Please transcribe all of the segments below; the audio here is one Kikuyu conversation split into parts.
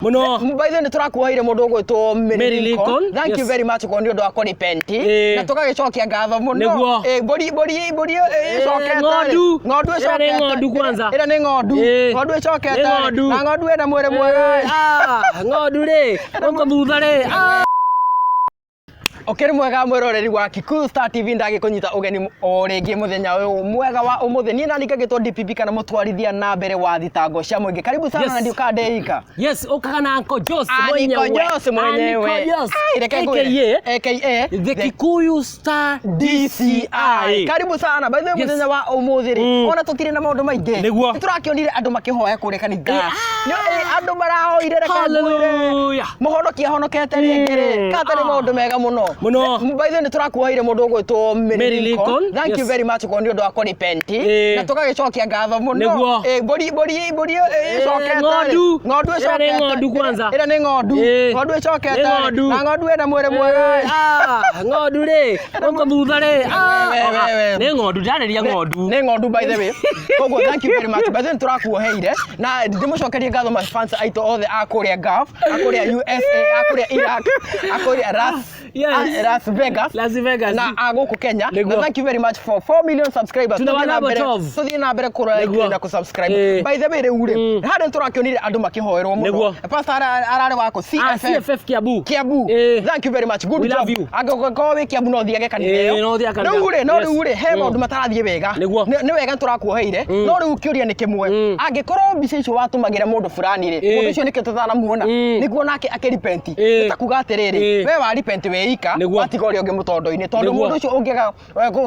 Muno. By the way, nĩ tũrakuoheire mũndũ ũgwĩtwo Mary Mary Lincoln. Lincoln, Thank you yes. very much kwa nĩ ũndũ wa kũrepent. Na tũgagĩcokia ngatho mũno. Nĩguo. Mbũri ĩcokete. Ng'ondu. Ng'ondu Ĩrĩa nĩ ĩcokete. ng'ondu kwanza. Ĩrĩa nĩ ng'ondu. Ng'ondu ĩcokete. Nĩ ng'ondu. Na ng'ondu ĩna mwĩrĩ mwega. Ah, ng'ondu rĩ, gũkũ thutha rĩ. Ah. Ũkĩrĩ mwega mwĩroreri wa Kikuyu Star TV, ndagĩkũnyita ũgeni o rĩngĩ mũthenya ũyũ mwega wa ũmũthĩ. Niĩ nani ngagĩtwo DPP kana mũtwarithia na mbere wa thitango cia mũingĩ. Karibu sana. Na ndiũkaga ndĩ ika. Yes, ũkaga na Uncle Jos Ah, mwenyewe. Uncle Jos mwenyewe. Uncle Jos. Ai, reke ngwĩre. AKA AKA The Kikuyu Star DCI. Karibu sana. By the way, mũthenya wa ũmũthĩ rĩ, ona tũtirĩ na maũndũ maingĩ. Nĩguo. Nĩ tũrakĩonire andũ makĩhoya kũrĩa kanitha. Nĩ andũ marahoire, reke ngwĩre. Hallelujah. Mũhonoki ahonokete rĩngĩ rĩ. Katarĩ maũndũ mega mũno. Mũno. By the way, nĩ tũrakuoheire mũndũ ũgwĩtwo Mary Mary Lincoln. Lincoln, Thank you very much kwa nĩ ũndũ wa kũrepent. Na tũgagĩcokia ngatho mũno. Nĩguo. Mbũri ĩcokete. Ng'ondu. Ng'ondu Ĩrĩa nĩ ĩcokete. ng'ondu kwanza. Ĩrĩa nĩ ng'ondu. Ng'ondu ĩcokete. Nĩ ng'ondu. Na ng'ondu ĩna mwĩrĩ mwega. Ah, ng'ondu rĩ, gũkũ thutha rĩ. Ah, We, we, we. nĩ ng'ondu, ndarĩria ng'ondu. Nĩ ng'ondu, by the way. Koguo thank you very much. By the way, nĩtũrakuoheire na ndĩmũcokerie ngatho ma fans aitũ othe a kũrĩa Gulf, a kũrĩa USA, a kũrĩa Iraq, a kũrĩa Las Vegas Las Vegas. na a gũkũ Kenya. Nĩguo. Na thank you very much for 4 million subscribers. Tuna Tũthiĩ na wanabo mbere- 12. Tũthiĩ na mbere kũrora Nĩguo. na kũsubscribe. By the way, rĩu rĩ, harĩa nĩtũrakĩonire andũ makĩhoerwo mũno. Nĩguo. Pastor ararĩ wako Ah, CFF CFF Kiambu. Kiambu. Thank you very much. Good We job. love you. Angĩkorwo wĩ Kiambu no ũthiage kanitha ĩyo. No ũthiage kanitha. Rĩu rĩ, no rĩu rĩ, he maũndũ matarathiĩ wega. Nĩguo. Nĩ wega tũrakuoheire. No rĩu kĩũria nĩ kĩmwe. Angĩkorwo mbica icio watũmagĩra mũndũ fulani rĩ, mũndũ ũcio nĩkĩ tũtanamuona? Nĩguo nake akĩrepent. Nĩ ta kuga atĩrĩrĩ, we wa repent wĩ ika, Nĩguo. watiga ũrĩa ũngĩ mũtondo-inĩ. Tondũ Nĩguo. mũndũ ũcio ũngĩaga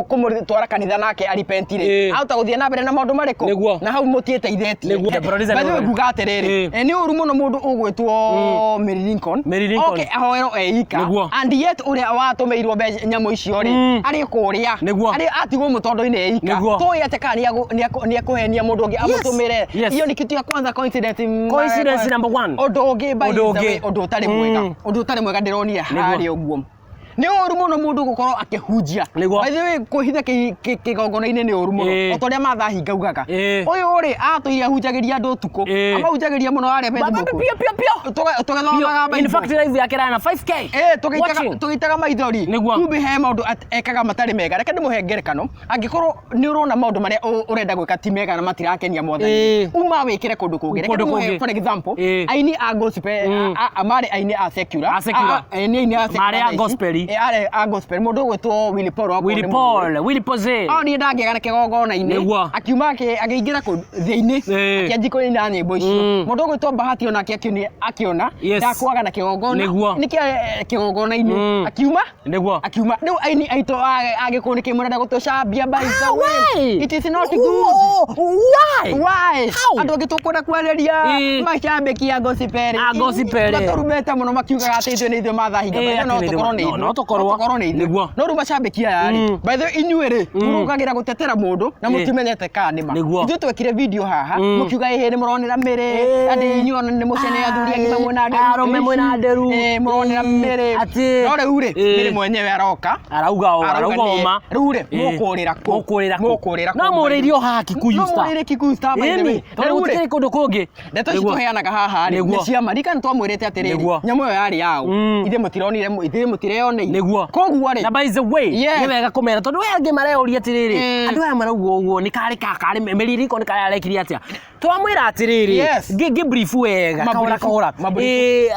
kũmũtwara kanitha nake arepent rĩ, ahota gũthiĩ na mbere na maũndũ marĩkũ? Nĩguo. Na hau mũtiĩteithĩtie. Nĩguo. Producer By the way, nĩwe. nguga atĩrĩrĩ, nĩ ũru mũno mũndũ ũgwĩtwo Mary Lincoln Mary Lincoln. oke ahoerwo e ika, Nĩguo. and yet ũrĩa watũmĩirwo mbeca nyamũ icio rĩ, arĩ kũrĩa, Nĩguo. arĩ atigwo mũtondo-inĩ e ika. Nĩguo. Tũĩ atĩ kana nĩekũhenia mũndũ ũngĩ amũtũmĩre. Iyo ni kitu ya kwanza, coincidence. Coincidence number one. Ũndũ ũngĩ, by Ũndũ the way, ũngĩ. ũndũ ũtarĩ mwega, ũndũ ũtarĩ mwega ndĩronire harĩa ũguo, nĩ ũru mũno mũndũ gũkorwo akĩhunjia. Nĩguo. By the way, kwĩhitha kĩgongona-inĩ nĩ ũru mũno, o ta ũrĩa Martha Hinga augaga. Ũyũ rĩ, atũire ahunjagĩria andũ ũtukũ, amahunjagĩria mũno harĩa Facebook. Pio pio pio. Tũgĩthomaga In Bible. fact, live yake rana 5K. Watching. Tũgĩitaga maithori. Nĩguo. Kumbe he maũndũ ekaga matarĩ mega. Reke ndĩmũhe ngerekano. Angĩkorwo nĩ ũrona maũndũ marĩa ũrenda gwĩka ti mega na matirakenia Mwathani, uma wĩkĩre kũndũ kũngĩ. Reke Kũndũ ndĩmũhe kũngĩ. for example, aini a gospel, marĩ aini a secular. A secular. Nĩ aini a secular Marĩ a thaa ici. gospel. Arĩ a gospel, mũndũ ũgwĩtwo Willy Paul okorwo Willy nĩ mũndũ. Paul, Willy Pose. O niĩ ndangĩaga na kĩgongona-inĩ. Nĩguo. Akiuma akĩingĩra kũ thĩ-inĩ, akĩanjia kũina nyĩmbo icio. Mũndũ ũgwĩtwo Bahati onake akĩona ndakwaga na kĩgongona. Nĩguo. Nĩkĩ kĩgongona-inĩ akiuma Nĩguo. akiuma. Rĩu aini aitũ a Gĩkũyũ nĩkĩ mũrenda gũtũcambia, by the way? Why? It is not good. Why? Why? How? Andũ angĩ tũkwenda kwarĩria macambĩki a gospel. A gospel. Matũrumĩte mũno makiugaga atĩ ithuĩ nĩ ithuĩ Martha Hinga. By the way, Atĩ no nĩ tũkorwo ithuĩ. nĩ No, ithuĩ. no tũkorwo. No tũkorwo nĩ ithuĩ. Nĩguo. No rĩu macambĩki aya rĩ, by the way, inyuĩ rĩ, mũrũgagĩra gũtetera mũndũ na mũtimenyete kana nĩ ma. Nĩguo. Ithuĩ twekire video haha mũkiuga ĩhĩ nĩ mũronera mĩrĩ, atĩ inyuĩ ona nĩ mũcene athuri agima mwĩna nderu. Arũme mwĩna nderu. Mũronera mĩrĩ. Atĩ. No rĩu rĩ, mĩrĩ mwenyewe aroka Arauga o, arauga nĩ- ũma. Rĩu rĩ, mũkũrĩra kũ? Mũkũrĩra kũ? Mũkũrĩra kũ? No mũrĩrie o haha Kikuyu No Star. mũrĩre Kikuyu Star, by the way. Ĩni, Na tondũ rĩu rĩ, gũtikĩrĩ kũndũ kũngĩ. ndeto ici Nĩguo. tũheanaga haha rĩ, Nĩguo. nĩ cia ririkana twamwĩrĩte atĩrĩrĩ, Nĩguo. nyamũ ĩyo yarĩ yaũ? Ithuĩ mũtironire, ithuĩ mũtireyoneire. Nĩguo. Koguo rĩ, Na by the way, nĩ wega kũmera tondũ we angĩ mareyũria atĩrĩrĩ, andũ aya marauga ũguo nĩ karĩ ka karĩ mĩririko nĩ karĩ arekire atĩa? Twamwĩra atĩrĩrĩ, ngĩ brief wega Ma kahora brief, kahora. ma brief.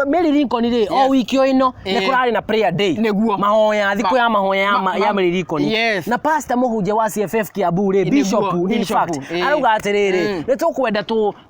Mary Lincoln rĩ, o wiki o ĩno nĩ kũrarĩ na prayer day. Nĩguo. Mahoya, thikũ ya mahoya ya Mary Lincoln. Na pastor mũhunjia wa CFF Kiambu rĩ, Nĩguo, bishop in bishop, fact, arauga atĩrĩrĩ, nĩ tũkwenda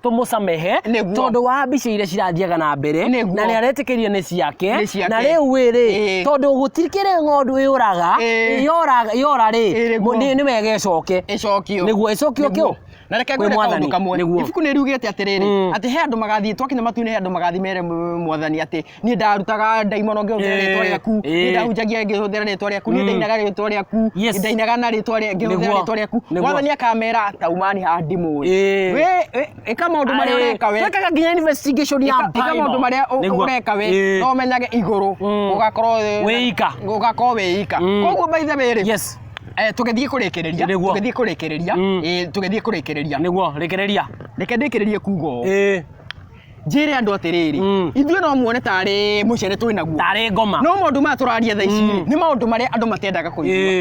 tũmũcamehe Nĩguo. tondũ wa mbica iria cirathiaga na mbere Nĩguo. na nĩ aretĩkĩria nĩ ciake. Nĩ ciake. Na rĩu rĩ, tondũ gũtikĩrĩ ng'ondu yũraga, yora yora rĩ, Nĩguo. nĩ wega ĩcoke. Ĩcokio. Nĩguo ĩcokio Nĩguo. kĩo. Na reke Kwĩ ngwĩre kaũndũ Mwathani. kamwe. Nĩguo. Ibuku nĩ riugĩte atĩrĩrĩ, atĩ he andũ magathiĩ, twakinya matu-inĩ, he andũ magathiĩ mere Mwathani atĩ niĩ ndarutaga ndaimono ngĩhũthĩra rĩtwa rĩaku, niĩ ndahunjagia ngĩhũthĩra rĩtwa rĩaku, niĩ ndainaga rĩtwa rĩaku, ndainaga na rĩtwa rĩa ngĩhũthĩra rĩtwa rĩaku. Mwathani akamera taumani haha ndimũĩ. We ĩka maũndũ marĩa ũreka we. Twekaga nginya investigation ya Ĩka maũndũ marĩa Nĩguo. ũreka we, no ũmenyage igũrũ ũgakorwo Wĩ ika. Ũgakorwo wĩ ika. Koguo by the way rĩ, tũgĩthiĩ kũrĩkĩrĩria, Nĩguo. tũgĩthiĩ kũrĩkĩrĩria, tũgĩthiĩ kũrĩkĩrĩria, Nĩguo, rĩkĩrĩria. Reke ndĩkĩrĩrie kuga ũũ. Njĩre andũ atĩrĩrĩ, ithuĩ no muone tarĩ mũcere twĩ naguo, Tarĩ ngoma. No maũndũ maya tũraria thaa ici rĩ, nĩ maũndũ marĩa andũ matendaga kũigua.